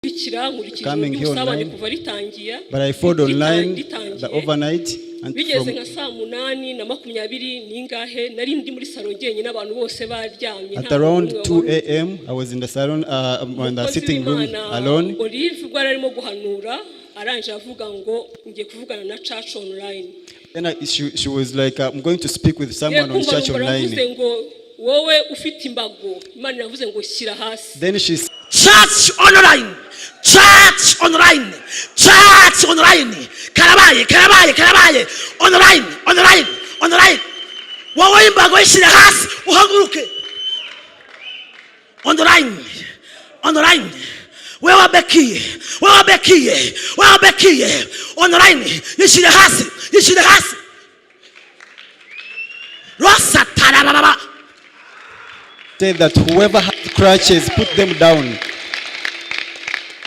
Nkurikira nkurikije Coming here ubusabane online. Kuva ritangiye But I followed online ritangiye. The overnight and Bigeze from nka saa 8:20 n'ingahe nari ndi muri salo njyenyine abantu bose baryamye at nta around n'umwe 2 a.m. I was in the salon, in the Umukozi sitting room w'Imana, alone. Olive ubwo yari arimo guhanura arangije avuga ngo ngiye kuvugana na church online. Then she was like, "I'm going to speak with someone on Ngiye kumva church numva aravuze online." ngo wowe ufite imbago Imana iravuze ngo shyira hasi. Then she Church online, church online, church online, karabaye, karabaye, karabaye. Online, online, online. Wowe imbago yishyire hasi uhaguruke. Online, online. Wewe wabekiye, wewe wabekiye, wewe wabekiye, online yishyire hasi, yishyire hasi rosatarababa. Said that whoever had crutches, put them down.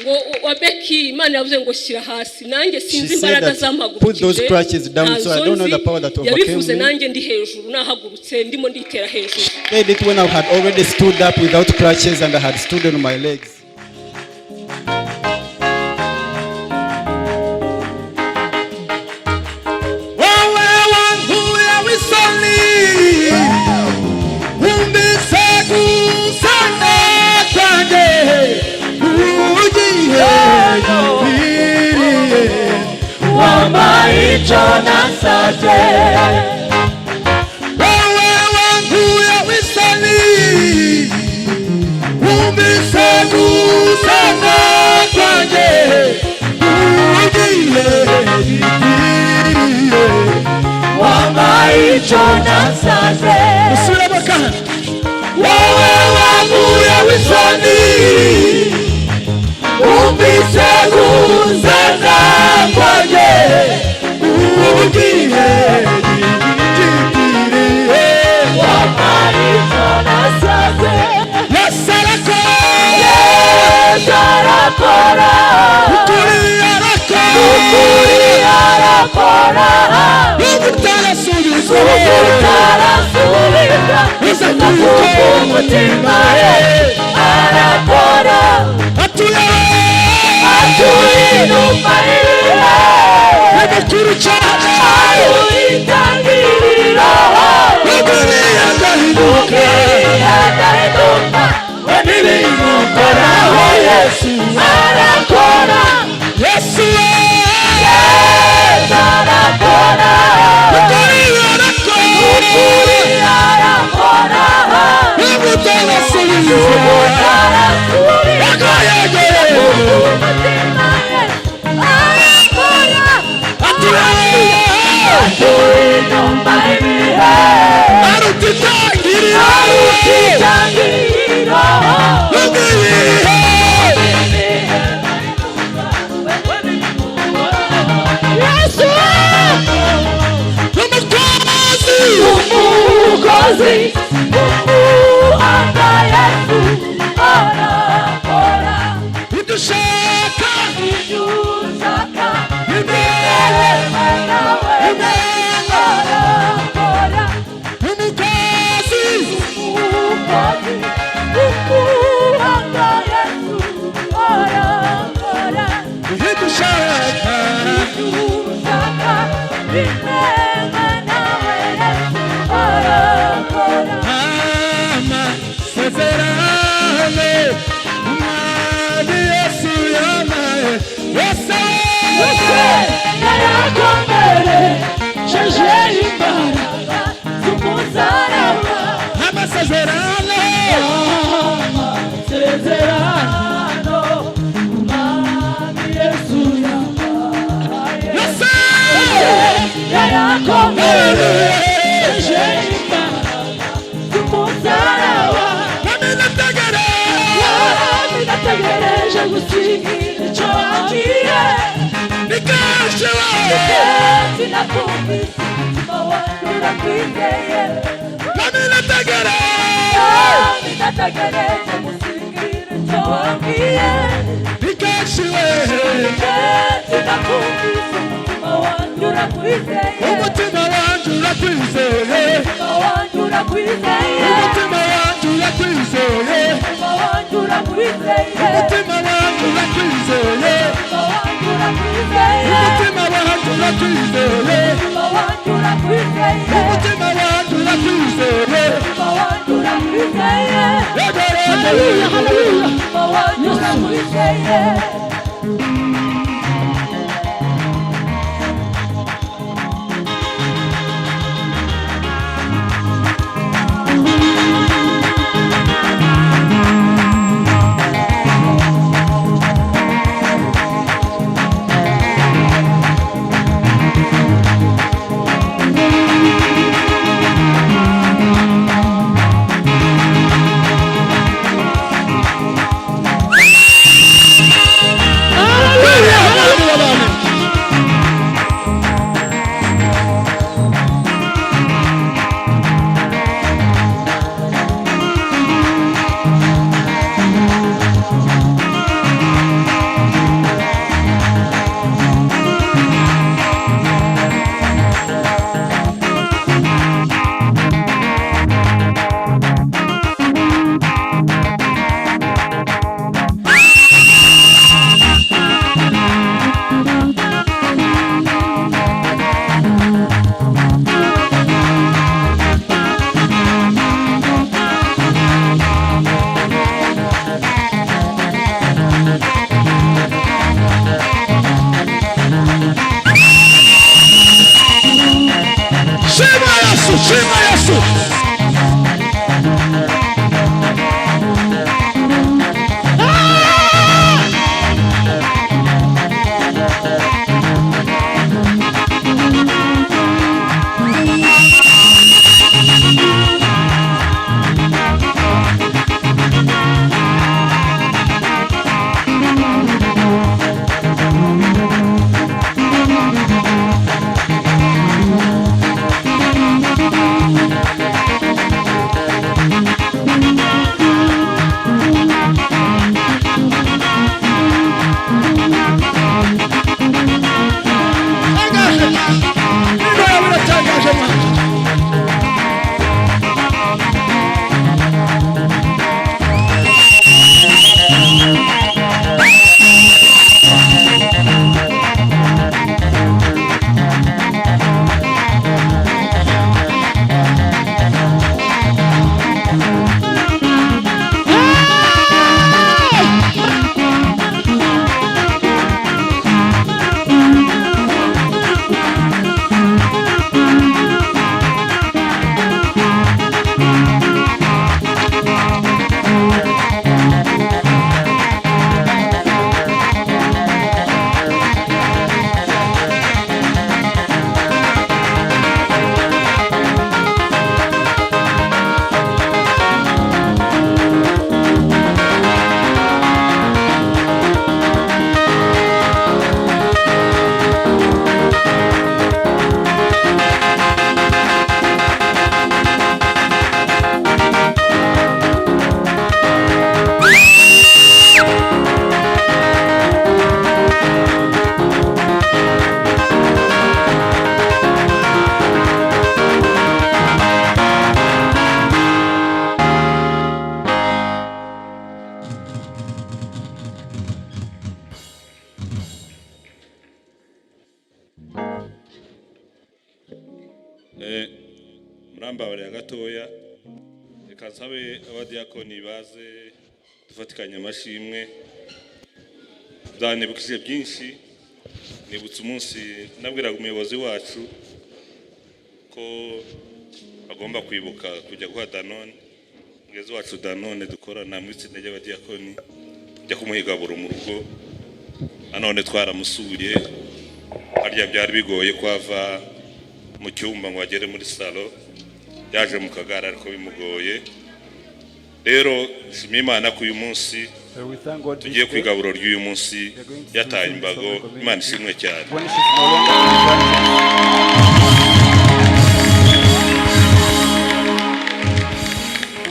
Ngo wa beki Imana yavuze ngo shyira hasi nanjye sinzi She said imbaraga that, "Put those crutches down," so I don't know the power that overcame yabivuze me. Nanjye ndi hejuru nahagurutse ndimo nditera hejuru. Said it when I had already stood up without crutches and I had stood on my legs. Wowe wankuye w'isoni wumvise gusana kwanjye ugiye gikwiriye Wampaye icyo nasabye. Wowe wankuye w'isoni wumvise gusana kwanjye ugiye gikwiriye Wampaye icyo nasabye. Usubiremo kandi wowe wankuye w'isoni Wumvise gusana kwanjye ugiye gikwiriye Wampaye icyo nasabye. Yesu arakora. Yesu arakora. Ukuri arakora. Ukuri arakora. Ubutarasubizwa utarasubiza uza kuko umutima we arakora. Atuye atuye inuma irihe ni mukuru cyane. Itangiriro ukuri agahinduka agahinduka ntibimukoraho Yesu arakora. Yesu we Yesu arakora. Ukuri arakora. Ukuri arakora. Ubutarasubizwa utarasubiza yego umutima we arakora. Atuye atuye inuma ibihe aruta itangiriro itangiriro ubwihe Yesu umukozi umukozi umuhanga Yesu arakora. Udushaka ibyo ushaka imana nawe arakora. Umukozi umukozi umuhanga Yesu arakora. Udushaka ibyo ushaka bimeze nawe Yesu arakora. Amasezerano umwami Yesu yampaye Yesu yarakomerejeje imbaraga z'umusaraba. Amasezerano Amasezerano umwami Yesu yampaye Yesu yarakomerejeje imbaraga z'umusaraba. Nami nategereje Nategereje gusiga icyo wambwiye. Ni kenshi we Kenshi nakumvise umutima wanjye urakwizeye. Nami nategereje Nategereje gusiga icyo wambwiye. Ni kenshi we Kenshi nakumvise umutima wanjye urakwizeye. Umutima wanjye urakwizeye. Umutima wanjye urakwizeye. Umutima wanjye urakwizeye. Umutima wanjye urakwizeye. Umutima wanjye urakwizeye. Haleluya, haleluya. Umutima wanjye urakwizeye. Haleluya, haleluya bana. Shima Yesu, shima Yesu. Tangaje. Ndio yawe iratangaje mwana. Murambabarira gatoya, reka nsabe abadiyakoni baze dufatikanye amashimwe. Byanibukije byinshi, nibutse umunsi nabwiraga umuyobozi wacu ko agomba kwibuka kujya guha Danone, mugenzi wacu Danone dukorana mu itsinda ry'abadiyakoni, kujya kumuhigabura mu rugo. Nanone twaramusuye, harya byari bigoye ko ava mu cyumba ngo agere muri salo, yaje mu kagare ariko bimugoye. Rero nshimiye Imana ko uyu munsi We thank God this tugiye day ku igaburo ry'uyu munsi we are going to yataye receive imbago. the communion. Imana ishimwe cyane. When she's no longer in crutches.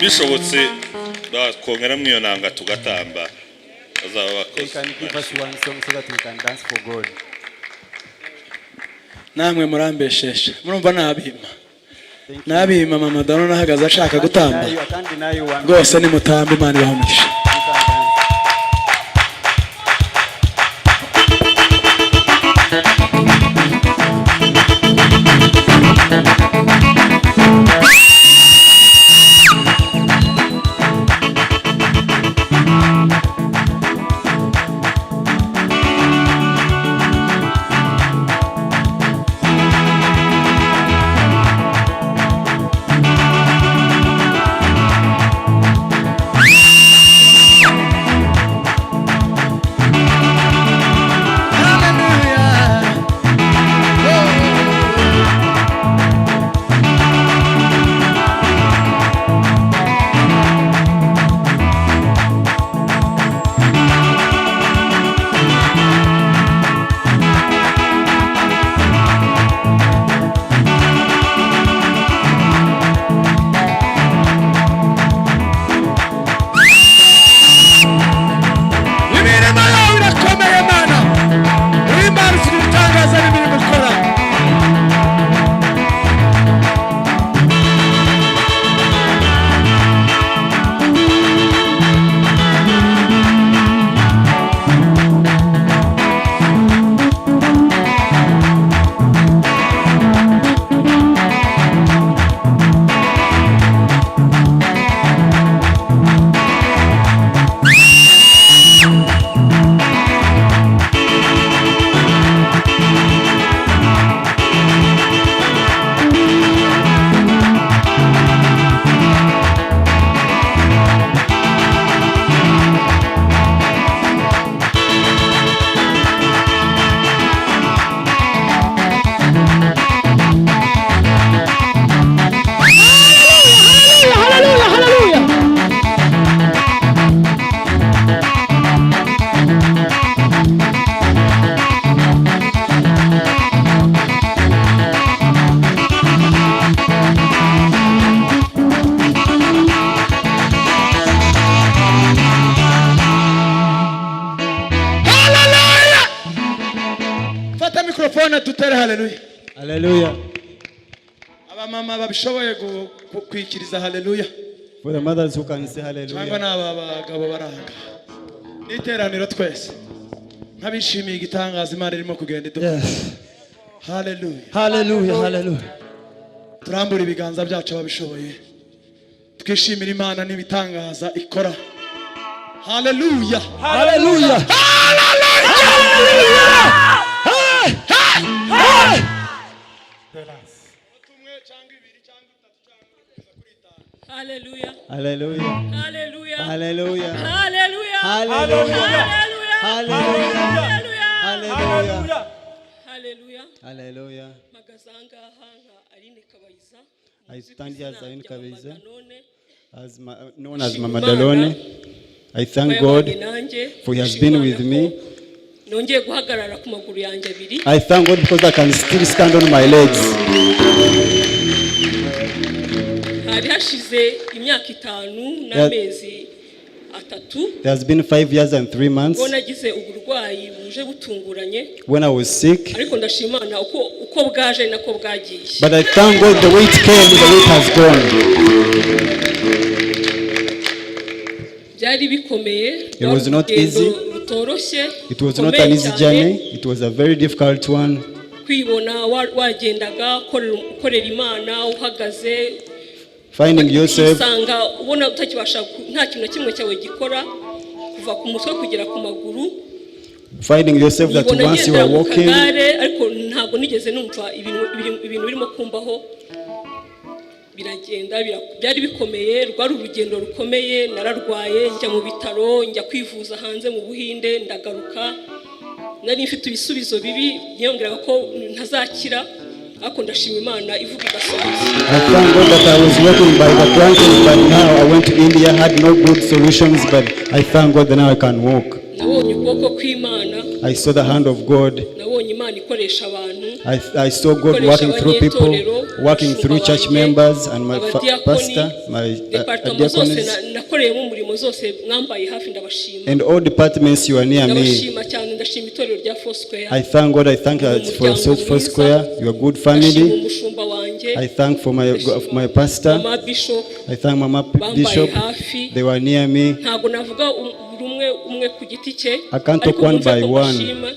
Bishobotse bakongera iyo nanga tugatamba, bazaba They bakoze. can give us one song so that we can dance for God. Namwe murambeshesha, murumva nabima. Thank you. Nabima mama Danone ahagaze ashaka I can't gutamba. deny you, I can't deny you one. Rwose nimutambe, Imana ibahe umugisha. You can dance. Microphone dutere haleluya. Hallelujah. Abamama babishoboye kwikiriza haleluya. For the mothers who can say Cyangwa hallelujah. n'aba bagabo baranga n'iteraniro twese nk'abishimiye igitangaza Imana irimo kugenda iduha. Yes. Haleluya. Hallelujah. Hallelujah. Turambura ibiganza byacu ababishoboye twishimira Imana n'ibitangaza ikora. Haleluya. Hallelujah. Hallelujah. Hey! Hey! Haleluya. Hallelujah. Haleluya. Hallelujah. Haleluya. Hallelujah. Haleluya. Hallelujah. Haleluya. Hallelujah. Haleluya. Hallelujah. Mpagaze aha ngaha nka Aline Kabayiza. I Muzi ku stand here as izina Aline rya Mama Kabayiza. Danone. As known as Mama Dalone, I thank God nanjye for He has been with me. Nongeye guhagarara ku maguru yanjye abiri. I thank God because I can still stand on my legs. Hari hashize imyaka 5 n'amezi 3 There has been 5 years and 3 months ubwo nagize uburwayi buje butunguranye, when I was sick. Ariko ndashima Imana uko uko bwaje ni nako bwagiye. But I thank God the way it came, the way it has gone. Byari bikomeye. It was not easy. Rutoroshye. It was not an easy journey. It was a very difficult one. Kwibona wagendaga ukorera Imana uhagaze, Finding yourself, usanga ubona utakibasha nta kintu na kimwe cyawe gikora kuva ku mutwe kugera ku maguru. Finding yourself that Nibona once you ngendera are mu walking, kagare, ariko ntabwo nigeze numva ibintu birimo kumbaho biragenda byari bikomeye. Rwari urugendo rukomeye. Nararwaye, njya mu bitaro, njya kwivuza hanze mu Buhinde, ndagaruka nari mfite ibisubizo bibi byongeraga ko ntazakira, ariko ndashima Imana ivuga igasohoza. I thank God that I was walking by the crutches, but now I went to India, had no good solutions, but I thank God that now I can walk. Nabonye ukuboko kw'Imana. I saw the hand of God. Nabonye Imana ikoresha abantu, I saw God working through people, working through church members and my pastor, my département zose diaconess, nakoreyemo umurimo zose mwambaye hafi, ndabashima. And all departments you are near me. Ndabashima cyane. Ndashima itorero rya Foursquare. I thank God. I thank for South Foursquare, your good Ndashima family. umushumba wanjye. I thank for my pastor. Mama Bishop. I thank Mama Bambaye Bishop. hafi. They were near me. Ntabwo navuga buri umwe umwe ku giti cye, I can't talk ariko one mwumve by ko one. mbashima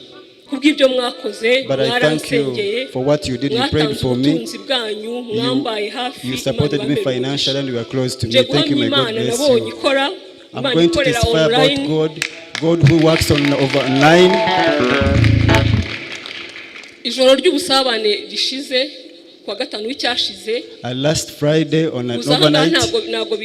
kubw'ibyo mwakoze. But I thank you Mwaransengeye, for what you did. You prayed mwatanze for me. ubutunzi bwanyu, mwambaye hafi. You supported Imana me ibambere financially and you were close to me. nje Thank you. guhamya May God Imana bless nabonye you. ikora. I'm Imana going to ikorera testify about online. God, God who works on over online. Ijoro ry'ubusabane rishize kuwa gatanu w'icyashize, Last Friday on an kuza aha ngaha overnight, ntabwo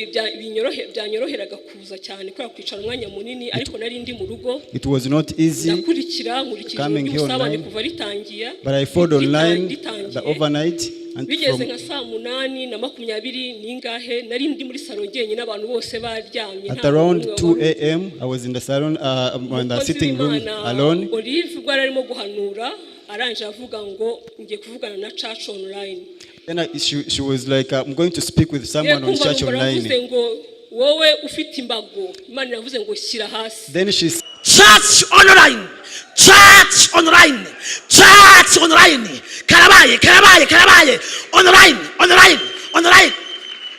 byanyoroheraga kuza cyane kubera kwicara umwanya munini, ariko nari ndi mu rugo. It was not easy, Ndakurikira, nkurikira ijoro coming here ry'ubusabane online, kuva ritangiye but I followed online ritangiye. the overnight and Bigeze from nka saa munani na makumyabiri n'ingahe, nari ndi muri salo njyenyine, abantu bose baryamye, at nta around n'umwe 2 a.m. I was in the salon, in the Umukozi sitting room w'Imana alone. Olive ubwo yari arimo guhanura, arangije avuga ngo ngiye kuvugana na church online. Then she was like, "I'm going to speak with someone on Kumva church numva aravuze online." ngo wowe ufite imbago, Imana iravuze ngo shyira hasi. Then she Church online, church online, church online. Karabaye, karabaye, karabaye. Online, online, online.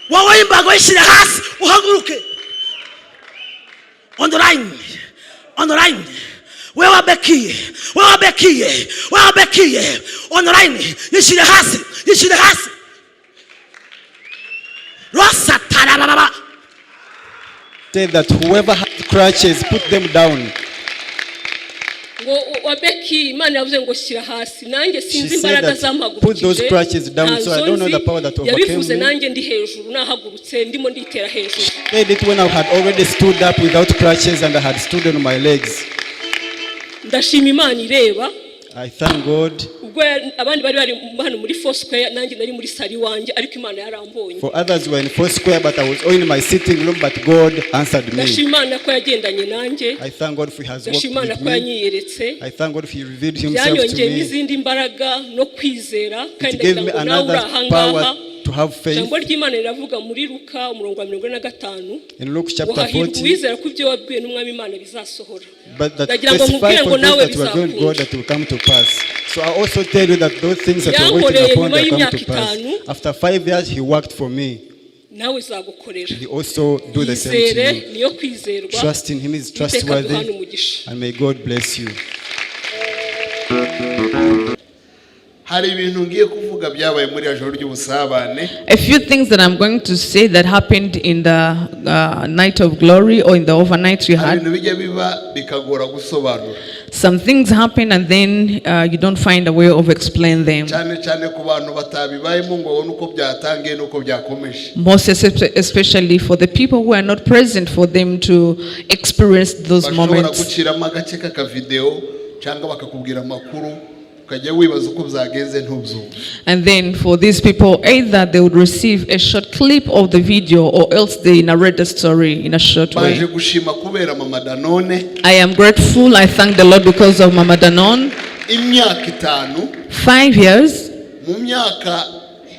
Wowe imbago yishyire hasi uhaguruke. Online, online. Wewe bekiye, wewe bekiye, wewe bekiye. Online yishyire hasi, yishyire hasi. Rosa tarababa. Said that whoever has crutches, put them down. Ngo wa beki, Imana yavuze ngo shyira hasi. Nanjye sinzi She said imbaraga that, "Put those crutches down," so I don't know the power that overcame yabivuze me. nanjye ndi hejuru, nahagurutse, ndimo nditera hejuru. Said it when I had already stood up without crutches and I had stood on my legs. Ndashima Imana ireba. I thank God Ubwo abandi bari hano muri Foursquare, nanjye nari muri salo iwanjye, ariko Imana yarambonye. for others were in Foursquare, but I was only in my sitting room, but God answered me. Ndashima Imana ko yagendanye nanjye. I thank God for He has walked Ndashima Imana with ko me. yanyiyeretse. I thank God for He revealed Himself to Byanyongeyemo me. izindi mbaraga no kwizera, kandi It gave ndagira me ngo nawe uri another ahangaha, power to have faith. ijambo ry'Imana riravuga muri Luka umurongo wa 45 In Luke ngo chapter hahirwa 40, uwizera ko ibyo wabwiwe n'Umwami Imana bizasohora. but that Ndagira ngo testify nkubwire ngo for those nawe that were going bizakunda. God that will come to pass. So I also tell you that those things that you're waiting Yankoreye upon, nyuma they come to y'imyaka pass. itanu. After 5 years, he worked for me. Nawe izagukorera. He also do the same Yizere, to you. niyo kwizerwa. Trust in him, is Iteka duhana trustworthy, umugisha. And may God bless you. Hari ibintu ngiye kuvuga byabaye muri iri joro ry'ubusabane. A few things that I'm going to say that happened in the night of glory or in the overnight we Hari had. ibintu bijya biba bikagora gusobanura. Some things happen and then you don't find a way of explaining them. Cyane cyane ku bantu batabibayemo ngo babone uko byatangiye n'uko byakomeje. Most especially for the people who are not present for them to experience those Bashobora moments. Guciramo agace k'akavidewo cyangwa bakakubwira amakuru ukajya wibaza uko byagenze ntubyumve. And then for these people, either they would receive a short clip of the video or else they narrate the story in a short Baje way. Gushima kubera mama Danone. I am grateful. I thank the Lord because of Mama Danon. Imyaka 5. 5 years, Mu myaka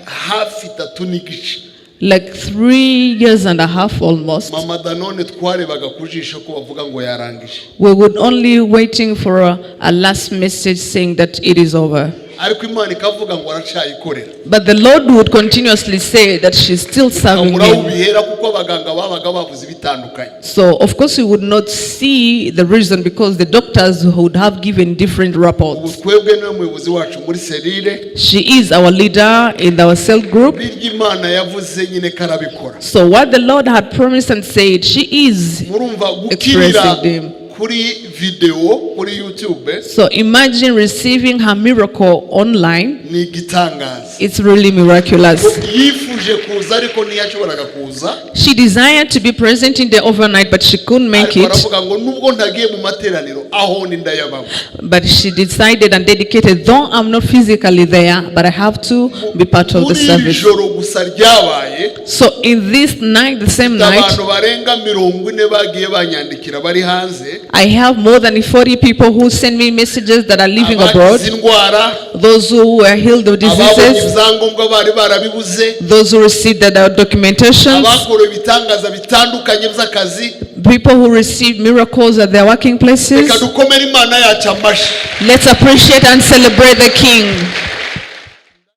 hafi 3 n'igice, like 3 years and a half almost, mama Danone twarebaga ku jisho ko bavuga ngo yarangije. We would only waiting for a last message saying that it is over. Ariko Imana ikavuga ngo aracyayikorera. But the Lord would continuously say that she's still serving Ukabura aho him. ubihera kuko abaganga babaga bavuze ibitandukanye. So, of course, we would not see the reason because the doctors would have given different Ubu reports. twebwe niwe muyobozi wacu muri cellule. She is our leader in our cell group. Birya Imana yavuze nyine ko arabikora. So, what the Lord had promised and said, she is Murumva gukirira expressing them. Kuri videwo kuri YouTube So, imagine receiving her miracle online. Ni igitangaza. It's really miraculous. Yifuje kuza ariko ntiyashoboraga kuza. She desired to be present in the overnight, but she couldn't make Ariko it. aravuga ngo nubwo ntagiye mu materaniro aho ni ndayabamo. But she decided and dedicated, though I'm not physically there, but I have to be part of the Muri iri service. joro gusa ryabaye, So in this night, the same night, abantu barenga 40 bagiye banyandikira bari hanze. I have more than 40 people who send me messages that are living abroad, Abakize indwara, those who were healed of ababonye diseases, ibyangombwa bari barabibuze, those who received the documentations, abakorewe ibitangaza bitandukanye by'akazi. People who received miracles at their working places. Reka dukomere Imana yacu amashyi. Let's appreciate and celebrate the King.